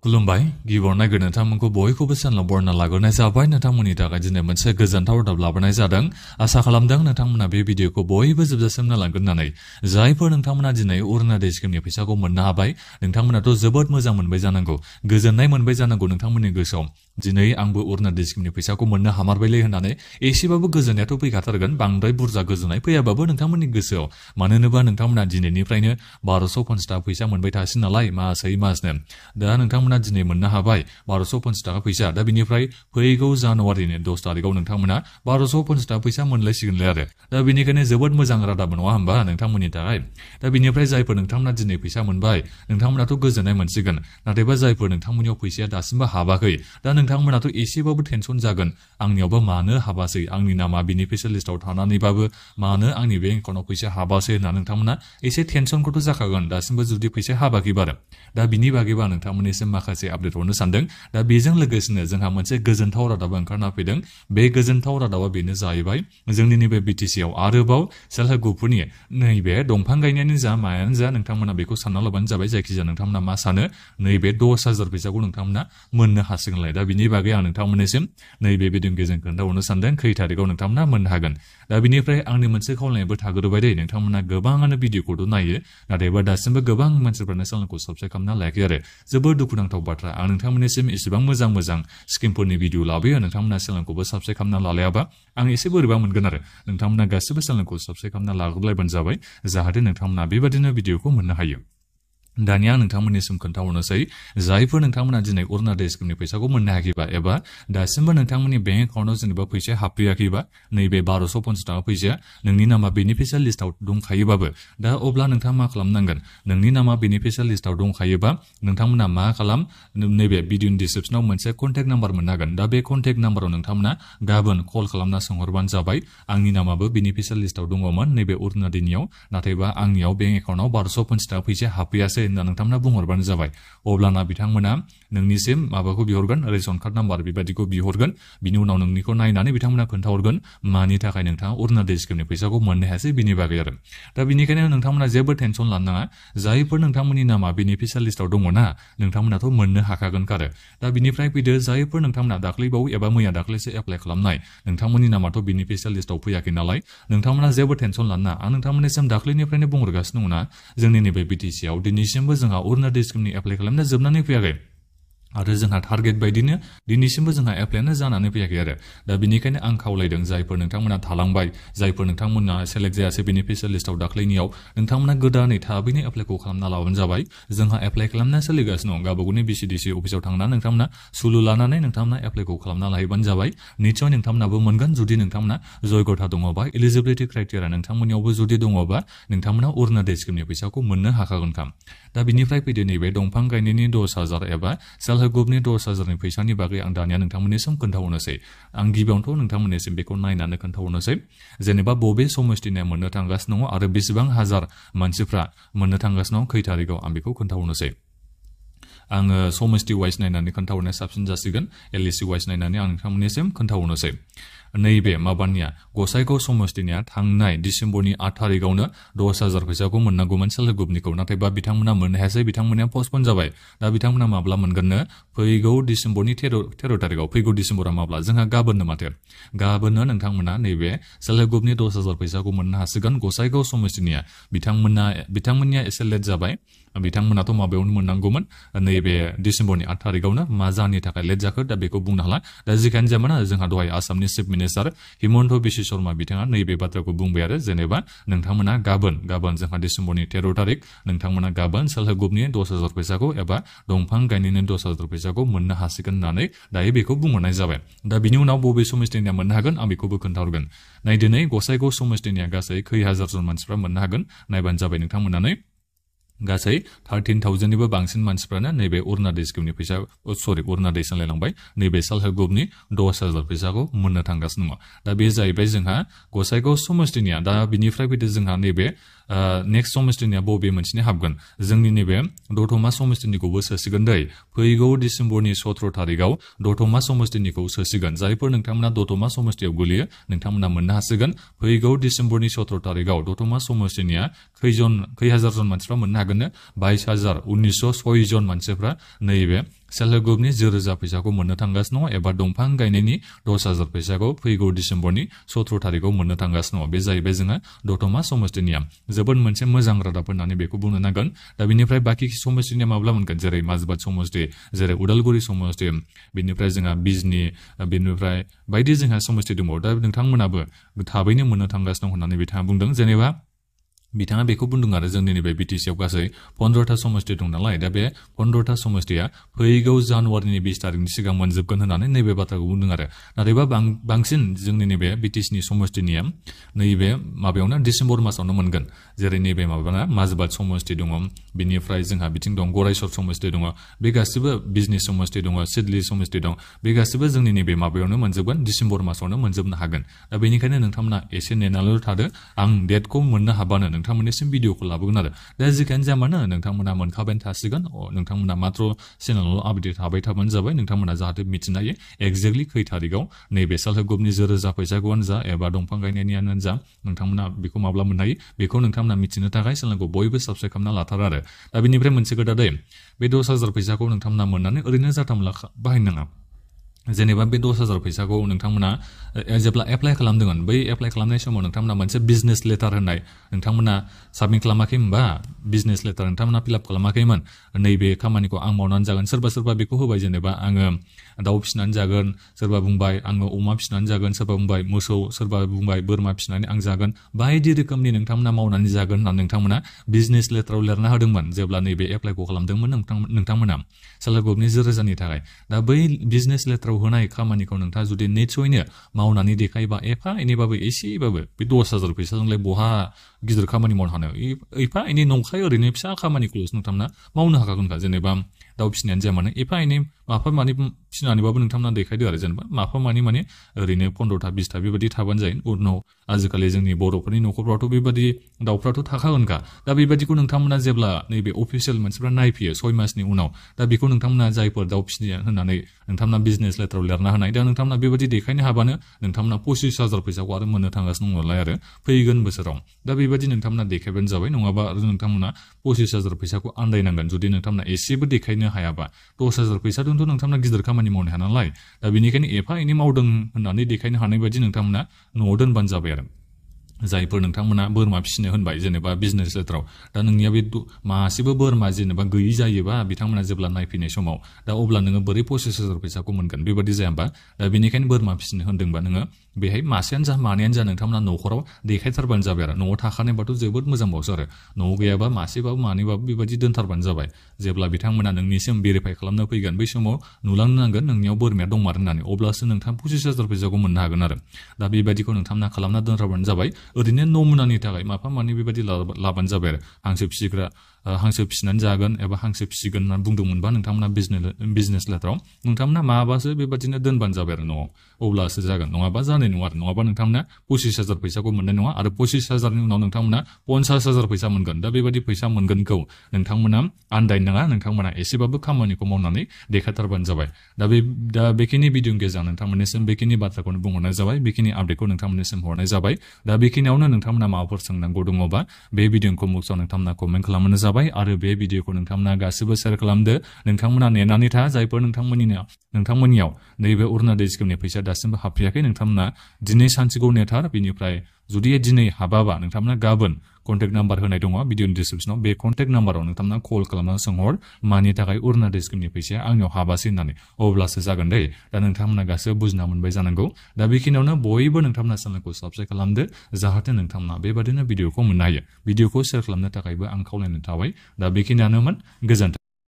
खुलुमबाय गिबियाव नायग्रो नोंथांमोनखौ बयखौबो चेनेलाव बरायना लाग्रोनाय जाबाय नोंथांमोननि थाखाय दिनै मोनसे गोजोनथाव रादाब लाबोनाय जादों आसा खालामदों नोंथांमोना बे भिडिअखौ बयबो जोबजासिम नायलांगोन होननानै जायफोर नोंथांमोना दिनै अरुणोदय स्किमनि फैसाखौ मोननो हाबाय नोंथांमोनाथ' जोबोद मोजां मोनबाय जानांगौ गोजोननाय मोनबाय जानांगौ नोंथांमोननि गोसोआव दिनै आंबो अरुणोदय स्किमनि फैसाखौ मोननो हामारबायलै होननानै एसेबाबो गोजोननायाथ' फैखाथारगोन बांद्राय बुरजा गोजोननाय फैयाबाबो नोंथांमोननि गोसोआव मानो होनोबा नोंथांमोना दिनैनिफ्रायनो 1250 थाखा फैसा मोनबाय थासिन नालाय मासै मासनो दा नोंथांमोना दिनै मोननो हाबाय 1250 थाखा फैसा दा बिनिफ्राय फैगौ जानुवारिनि 10 तारिखआव नोंथांमोना 1250 थाखा फैसा मोनलायसिगोनलाय आरो दा बेनिखायनो जोबोद मोजां रादाब नङा होमबा नोंथांमोननि थाखाय दा बिनिफ्राय जायफोर नोंथांमोना दिनै फैसा मोनबाय नोंथांमोनाथ' गोजोननाय मोनसिगोन नाथायबा जायफोर नोंथांमोननियाव फैसाया दासिमबो हाबाखै दा नोंथांमोनाथ' एसेबाबो टेनसन जागोन आंनियावबो मानो हाबासै आंनि नामा बेनिफिसियेल लिस्टआव थानानैबाबो मानो आंनि बेंक एकाउन्टआव फैसा हाबासै होनना नोंथांमोना एसे टेनसनखौथ' जाखागोन दासिमबो जुदि फैसा हाबाखैबा दा बिनि बागैबा नोंथांमोननिसिम माखासे आपडेट हरनो सानदों दा बेजों लोगोसेनो जोंहा मोनसे गोजोनथाव रादाब ओंखारना फैदों बे गोजोनथाव रादाबा बेनो जाहैबाय जोंनि नैबे बिटिसिआव आरोबाव सेल्फ हेल्प ग्रुपफोरनि नैबे दंफां गायनायानो जा मायानो जा नोंथांमोना बेखौ सानना लाबानो जाबाय जायखिजाया नोंथांमोना मा सानो नैबे 10,000 फैसाखौ नोंथांमोना मोननो हासिगोनलाय दा बिनि बागै आं नोंथांमोननिसिम नैबे भिडिअनि गेजेरजों खोन्थाहरनो सानदों खै थारिखआव नोंथांमोना मोननो हागोन दा बिनिफ्राय आंनि मोनसे खावलायनायबो थाग्रोबाय दे नोंथांमोना गोबाङानो भिडिअखौथ' नायो नाथायबा दासिमबो गोबां मानसिफोरानो चेनेलखौ साबस्क्राइब खालामना लायाखै आरो जोबोद दुखुनांथाव बाथ्रा आं नोंथांमोननिसिम एसेबां मोजां स्किमफोरनि भिडिअ लाबोयो नोंथांमोना चेनेलखौबो साबस्क्राइब खालामना लालायाबा आं एसे बोरैबा मोनगोन आरो नोंथांमोना गासिबो चेनेलखौ साबस्क्राइब खालामना लाग्रोलायबानो जाबाय जाहाथे नोंथांमोना बेबादिनो भिडिअखौ मोननो हायो दानिया नोंथांमोननिसिम खोन्थाहरनोसै जायफोर नोंथांमोना दिनै अरुणोदय स्किमनि फैसाखौ मोननो हायाखैबा एबा दासिमबो नोंथांमोननि बेंक एकाउन्टआव जेनेबा फैसाया हाबफैयाखैबा नैबे 1250 थाखा फैसाया नोंनि नामा बेनिफिसियेल लिस्टआव दंखायोबाबो दा अब्ला नोंथाङा मा खालामनांगोन नोंनि नामा बेनिफिसियेल लिस्टआव दंखायोबा नोंथांमोना मा खालाम नैबे भिडिअनि डिसक्रिपसनाव मोनसे कन्टेक्ट नाम्बार मोननो हागोन दा बे कन्टेक्ट नाम्बाराव नोंथांमोना गाबोन कल खालामना सोंहरबानो जाबाय आंनि नामाबो बेनिफिसियेल लिस्टआव दङमोन नैबे अरुणोदयनियाव नाथायबा आंनियाव बेंक एकाउन्टआव 1250 थाखा फैसाया हाबफैयासै होनना नोंथांमोना बुंहरबानो जाबाय अब्लाना बिथांमोना नोंनिसिम माबाखौ बिहरगोन रेशन कार्ड नाम्बार बेबायदिखौ बिहरगोन बिनि उनाव नोंनिखौ नायनानै बिथांमोना खोन्थाहरगोन मानि थाखाय नोंथाङा अरुणोदय स्किमनि फैसाखौ मोननो हायासै बिनि बागै आरो दा बिनिखायनो नोंथांमोना जेबो टेनसन लानो नाङा जायफोर नोंथांमोननि नामा बेनिफिसियेल लिस्टआव दङना नोंथांमोनाथ' मोननो हाखागोन आरो दा बिनिफ्राय फैदो जायफोर नोंथांमोना दाख्लैबावै एबा मैया दाख्लैसो एप्लाइ खालामनाय नोंथांमोननि नामाथ' बेनिफिसियेल लिस्टआव फैयाखै नालाय नोंथांमोना जेबो टेनसन लानो नाङा आं नोंथांमोननिसिम दाख्लैनिफ्रायनो बुंहरगासिनो दङना जोंनि नैबे बिटिसिआव दिनैसिमबो जोंहा अरुणोदय स्किमनि एप्लाइ खालामनाया जोबनानै फैयाखै आरो जोंहा टार्गेट बायदिनो दिनैसिमबो जोंहा एप्लायानो जानानै फैयाखै आरो दा बिनिखायनो आं खावलायदों जायफोर नोंथांमोना थालांबाय जायफोर नोंथांमोना सेलेक्ट जायासै बेनिफिसियेल लिस्टआव दाख्लैनियाव नोंथांमोना गोदानै थाबैनो एप्लाइखौ खालामना लाबानो जाबाय जोंहा एप्लाइ खालामनाया सोलिगासिनो दं गावबागावनि बिसिडिसि अफिसाव थांनानै नोंथांमोना सुलु लानानै नोंथांमोना एप्लाइखौ खालामना लायोबानो जाबाय निस्सय नोंथांमोनाबो मोनगोन जुदि नोंथांमोना जयगथा दङबा इलिजिबिलिटि क्राइटेरिया नोंथांमोननियावबो जुदि दङबा नोंथांमोना अरुणोदय स्किमनि फैसाखौ मोननो हाखागोनखा दा बिनिफ्राय फैदो नैबे दंफां गायनायनि 10,000 एबा सेल्फ हेल्प ग्रुपनि 10,000 फैसानि बागै आं दानिया नोंथांमोननिसिम खोन्थाहरनोसै आं गिबियावनोथ' नोंथांमोननिसिम बेखौ नायनानै खोन्थाहरनोसै जेनेबा बबे समस्थिनिया मोननो थांगासिनो दङ आरो बेसेबां हाजार मानसिफ्रा मोननो थांगासिनो दं खै थारिखआव आं बेखौ खोन्थाहरनोसै आङो समस्ति वाइस नायनानै खोन्थाहरनाया साबसिन जासिगोन एलएसि वाइस नायनानै आं नोंथांमोननिसिम खोन्थाहरनोसै नैबे माबानिया गसाइगाव समस्तिनिया थांनाय डिसेम्बरनि 8 तारिखआवनो 10,000 फैसाखौ मोननांगौमोन सेल्फ हेल्प ग्रुपनिखौ नाथायबा बिथांमोना मोननो हायासै बिथांमोननिया पस्टपन जाबाय दा बिथांमोना माब्ला मोनगोननो फैगौ डिसेम्बरनि 13 तारिखआव फैगौ डिसेम्बरा माब्ला जोंहा गाबोननो माथो गाबोननो नोंथांमोना नैबे सेल्फ हेल्प ग्रुपनि 10,000 फैसाखौ मोननो हासिगोन गसाइगाव समस्तिनिया बिथांमोननिया एसे लेट जाबाय बिथांमोनाथ' माबायावनो मोननांगौमोन नैबे डिसेम्बरनि 8 तारिखआवनो मा जाहोननि थाखाय लेट जाखो दा बेखौ बुंनो हाला दा जिखियानो जाया मानो जोंहा दहाय आसामनि चिफ मिनिस्टार हिमन्त बिश्व शर्मा बिथाङा नैबे बाथ्राखौ बुंबाय आरो जेनेबा नोंथांमोना गाबोन जोंहा डिसेम्बरनि 13 तारिख नोंथांमोना गाबोन सेल्फ हेल्प ग्रुपनि 10,000 फैसाखौ एबा दंफां गायनायनि 10,000 फैसाखौ मोननो हासिगोन होननानै दायो बेखौ बुंहरनाय जाबाय दा बिनि उनाव बबे समस्तिनिया मोननो हागोन आं बेखौबो खोन्थाहरगोन नायदिनै गसाइगाव समस्तिनिया गासै खै हाजारजन मानसिफ्रा मोननो हागोन नायबानो जाबाय नोंथांमोनानै गासै 13,000निबो बांसिन मानसिफ्रानो नैबे अरुणोदय स्किमनि फैसा अरुणोदय सानलायलांबाय नैबे सेल्फ हेल्प ग्रुपनि 10,000 फैसाखौ मोननो थांगासिनो दङ दा बे जाहैबाय जोंहा गसाइगाव समस्तिनिया दा बिनिफ्राय फैदो जोंहा नैबे नेक्स्ट समस्तिनिया बबे मोनसेनि हाबगोन जोंनि नैबे दतमा समस्तिनिखौबो सोसिगोन दै फैगौ डिसेम्बरनि 17 तारिखआव दतमा समस्तिनिखौ सोसिगोन जायफोर नोंथांमोना दतमा समस्तियाव गोलैयो नोंथांमोना मोननो हासिगोन फैगौ डिसेम्बरनि 17 तारिखआव दतमा समस्तिनिया खै हाजारजन मानसिफ्रा मोननो हागोन 22,906 जन मानसिफ्रा नैबे सेल्फ हेल्प ग्रुपनि 1000 फैसाखौ मोननो थांगासिनो दङ एबा दंफां गायनायनि 10,000 फैसाखौ फैगौ डिसेम्बरनि 17 थारिखआव मोननो थांगासिनो दङ। बे जाहैबाय जोङो दतमा समष्टिनिया जोबोद मोनसे मोजां रादाब होननानै बेखौ बुंनो नांगोन। दा बेनिफ्राय बाखि समष्टिनिया माब्ला मोनगोन, जेरै माजबाद समष्टि, जेरै उदालगुरि समष्टि, बेनिफ्राय जोंहा बिजनि, बेनिफ्राय बायदि जोंहा समष्टि दङ। दा नोंथांमोनाबो थाबैनो मोननो थांगासिनो दं होननानै बिथाङा बुंदों। जेनेबा बिथाङा बेखौ बुंदों आरो जोंनि नैबे बिटिसिआव गासै 15टा समष्टि दं नालाय, दा बे 15टा समष्टिया फैगौ जानुवारिनि 20 तारिखनि सिगां मोनजोबगोन होननानै नैबे बाथ्राखौ बुंदों आरो। नाथायबा बांसिन जोंनि नैबे बिटिसिनि समष्टिनिया नैबे माबायावनो डिसेम्बर मासावनो मोनगोन। जेरै नैबे माबाना माजबाद समष्टि दङ, बिनिफ्राय जोंहा बिथिं दं गरायसर समष्टि दङ, बे गासिबो बिजनि समष्टि दङ, सिडली समष्टि दं, बे गासिबो जोंनि नैबे माबायावनो मोनजोबगोन, डिसेम्बर मासावनो मोनजोबनो हागोन। दा बेनिखायनो नोंथांमोना एसे नेनानैल' थादो, आं डेटखौ मोननो हाबानो नोंथांमोननिसिम भिडिअखौ लाबोगोन आरो। दा जिखियानो जाया मानो नोंथांमोना मोनखाबाय थासिगोन, नोंथांमोना मात्र चेनेलाव आपडेट थाबाय थाबानो जाबाय। नोंथांमोना जाहाथे मिथिनो हायो एक्जेक्टलि खै थारिखआव नैबे सेल्फ हेल्प ग्रुपनि 1000 फैसाखौआनो जा एबा दंफां गायनायनियानो जा नोंथांमोना बेखौ माब्ला मोननो हायो बेखौ नोंथांमोना मिथिनो थाखाय चेनेलखौ बयबो साबस्क्राइब खालामना लाथारो आरो। दा बेनिफ्राय मोनसे खोथा दै, बे 10,000 फैसाखौ नोंथांमोना मोननानै ओरैनो जाथामला बाहायनो नाङा। जेनेबा बे 10,000 फैसाखौ नोंथांमोना जेब्ला एप्लाइ खालामदोंमोन, बै एप्लाइ खालामनाय समाव नोंथांमोना मोनसे बिजनेस लेटार होननाय नोंथांमोना साबमिट खालामाखै होनबा, बिजनेस लेटार नोंथांमोना फिलआप खालामाखैमोन, नैबे खामानिखौ आं मावनानै जागोन। सोरबा बेखौ होबाय, जेनेबा आङो दाउ फिसिनानै जागोन, सोरबा बुंबाय आङो अमा फिसिनानै जागोन, सोरबा बुंबाय मोसौ, सोरबा बुंबाय बोरमा फिसिनानै आं जागोन, बायदि रोखोमनि नोंथांमोना मावनानै जागोन होननानै नोंथांमोना बिजनेस लेटाराव लिरना होदोंमोन जेब्ला नैबे एप्लाइखौ खालामदोंमोन नोंथांमोना सेल्फ हेल्प ग्रुपनि 10,000नि थाखाय। दा बै बिजनेस लेटाराव होनाय खामानिखौ नोंथाङा जुदि निस्सयनो मावनानै देखायोबा, एफा एनैबाबो एसेबाबो बे 10,000 फैसाजोंलाय बहा गिदिर खामानि मावनो हानो, एफा एनै नंखाय ओरैनो फिसा खामानिखौल'सो नोंथांमोना मावनो हाखागोनखा। जेनेबा दाउ फिसिनायानो जाया मानो एफा एनै माफा माने फिसिनानैबाबो नोंथांमोना देखायदो आरो। जेनेबा माफा माने ओरैनो 15टा 20टा बेबायदि थाबानो जायो। उनाव आजिखालि जोंनि बर'फोरनि न'खरफ्रावथ' बेबायदि दाउफ्राथ' थाखागोनखा। दा बेबायदिखौ नोंथांमोना जेब्ला नैबे अफिसियेल मानसिफ्रा नायफैयो 6 मासनि उनाव, दा बेखौ नोंथांमोना जायफोर दाउ फिसिनो होननानै नोंथांमोना बिजनेस लेटाराव लिरना होनाय, दा नोंथांमोना बेबायदि देखायनो हाबानो नोंथांमोना 25,000 फैसाखौ आरो मोननो थांगासिनो दं नालाय आरो फैगोन बोसोराव। दा बेबायदि नोंथांमोना देखायबानो जाबाय, नङाबा आरो नोंथांमोना 25,000 फैसाखौ आन्दायनांगोन जुदि नोंथांमोना एसेबो देखायनो हायाबा। 10,000 फैसाजोंथ' नोंथांमोना गिदिर खामानि मावनो हाया नालाय, दा बेनिखायनो एफा एनै मावदों होननानै देखायनो हानाय बायदि नोंथांमोना न'आव दोनबानो जाबाय आरो। जायफोर नोंथांमोना बोरमा फिसिनो होनबाय जेनेबा बिजनेस लेटाराव, दा नोंनिया बे मासेबो बोरमा जेनेबा गैयि जायोबा बिथांमोना जेब्ला नायफैनाय समाव, दा अब्ला नोङो बोरै 25,000 फैसाखौ मोनगोन, बेबायदि जाया होमबा। दा बेनिखायनो बोरमा फिसिनो होनदोंबा नोङो बेहाय मासेयानो जा मानैयानो जा नोंथांमोना न'खराव देखायथारबानो जाबाय आरो। न'आव थाखानायबाथ' जोबोद मोजां बावसो आरो, न'आव गैयाबा मासेबाबो मानैबाबो बेबायदि दोनथारबानो जाबाय। जेब्ला बिथांमोना नोंनिसिम भेरिफाइ खालामनो फैगोन, बै समाव नुलांनो नांगोन नोंनियाव बोरमाया दंमारो होननानै, अब्लासो नोंथाङा 25,000 फैसाखौ मोननो हागोन आरो। दा बेबायदिखौ नोंथांमोना खालामना दोनथारबानो जाबाय। ओरैनो नमुनानि थाखाय माफा मानै बेबायदि लाबानो जाबाय आरो। हांसो फिसिग्रा हांसो फिसिनानै जागोन एबा हांसो फिसिगोन होननानै बुंदोंमोनबा नोंथांमोना बिजनेस लेटाराव नोंथांमोना माबासो बेबायदिनो दोनबानो जाबाय आरो न'आव, अब्लासो जागोन, नङाबा जानाय नङा आरो। नङाबा नोंथांमोना 25,000 फैसाखौ मोननाय नङा आरो 25,000नि उनाव नोंथांमोना 50,000 फैसा मोनगोन। दा बेबायदि फैसा मोनगोनखौ नोंथांमोना आन्दायनो नाङा, नोंथांमोना एसेबाबो खामानिखौ मावनानै देखायथारबानो जाबाय। दा बेखिनि भिडिअनि गेजेराव नोंथांमोननिसिम बेखिनि बाथ्राखौनो बुंहरनाय जाबाय, बेखिनि आपडेटखौ नोंथांमोननिसिम हरनाय जाबाय। दा बेखिनियावनो नोंथांमोना माबाफोर सोंनांगौ दङबा बे भिडिअखौ मुक्सआव नोंथांमोना कमेन्ट खालामनो जाबाय आरो बे भिडिअखौ नोंथांमोना गासिबो शेयार खालामदो। नोंथांमोना नेनानै था, जायफोर नोंथांमोननियाव नैबे अरुणोदय स्किमनि फैसा दासिमबो हाबफैयाखै, नोंथांमोना दिनै सानसेखौ नेथार। बेनिफ्राय जुदि दिनै हाबाबा नोंथांमोना गाबोन कन्टेक्ट नाम्बार होनाय दङ भिडिअनि डिसक्रिपसनाव, बे कन्टेक्ट नाम्बाराव नोंथांमोना कल खालामना सोंहर मानि थाखाय अरुणोदय स्किमनि फैसाया आंनियाव हाबासै होननानै, अब्लासो जागोन दै। दा नोंथांमोना गासैबो बुजिना मोनबाय जानांगौ। दा बेखिनियावनो बयबो नोंथांमोना चेनेलखौ साबस्क्राइब खालामदो, जाहाथे नोंथांमोना बेबादिनो भिडिअखौ मोननो हायो। भिडिअखौ शेयार खालामनो थाखायबो आं खावलायनाय थाबाय। दा बेखिनियानोमोन, गोजोन्थों।